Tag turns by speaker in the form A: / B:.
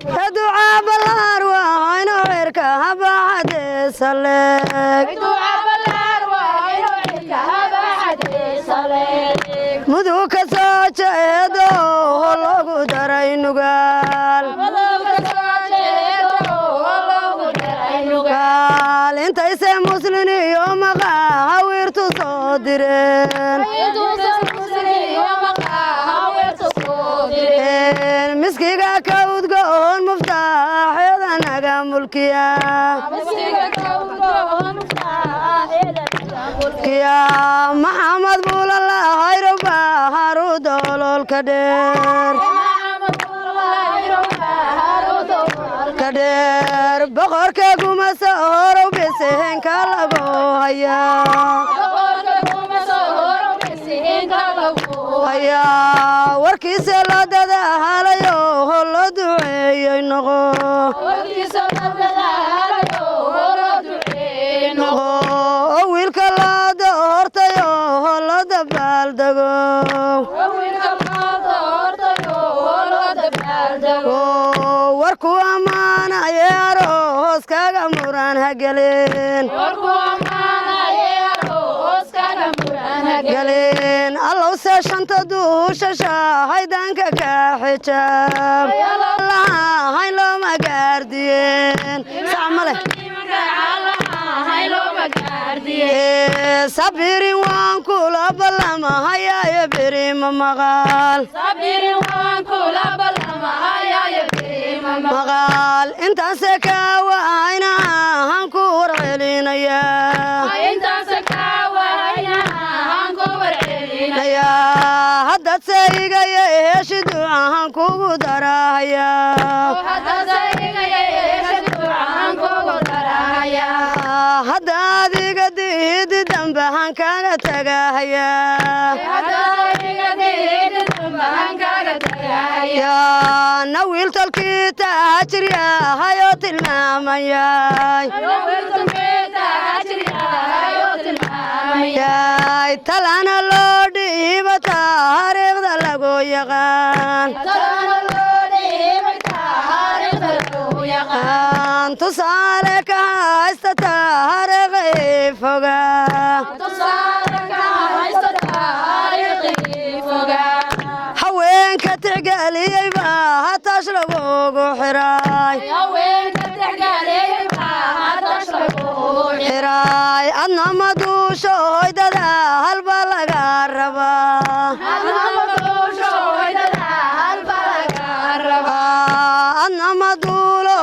A: Ducaa ballaar waa inuu cirka habaxadeesaleeg. Mudug ka soo jeedo loogu daray Nugaal, intayse Muslin iyo maqaawiirtu soo direen, miskiga ka udgoon muftaaxeeda naga mulkiya. Maxamed buulalahayrowba haru dooloolka dheer ka dheer, boqorka gumasa horow biseenka lagu hayaa. Warkiisa la dadaalayo loo duceeyey noqo, oo wiilka loo doortayo loo dabaaldego, warku ammaanaye aroos kaga muran hageleen galeen. Allowse shanta duushasha haydanka ka xijaab lahayn looma gaardiyeen sac male. Sabirin waan kula ballamahayaayo beri ma maqal maqal, intaase kaawahayna han ku warcelinayaa. Haddaad se igaya heeshi ducahan kugu darahayaa. Hadda adiga diidi dambahan kaga tagahayaa. Na wiil tolkii taajir yahayoo tilmaamayay, talana loo dhiiba taariikhda lagu yaqaan, tusaale ka haysta taariikhii foga. Haweenka tixgeliyey baa hatash lagugu xiray xiray, adna maduusho hoydada halba laga rabaa, adna maduulo.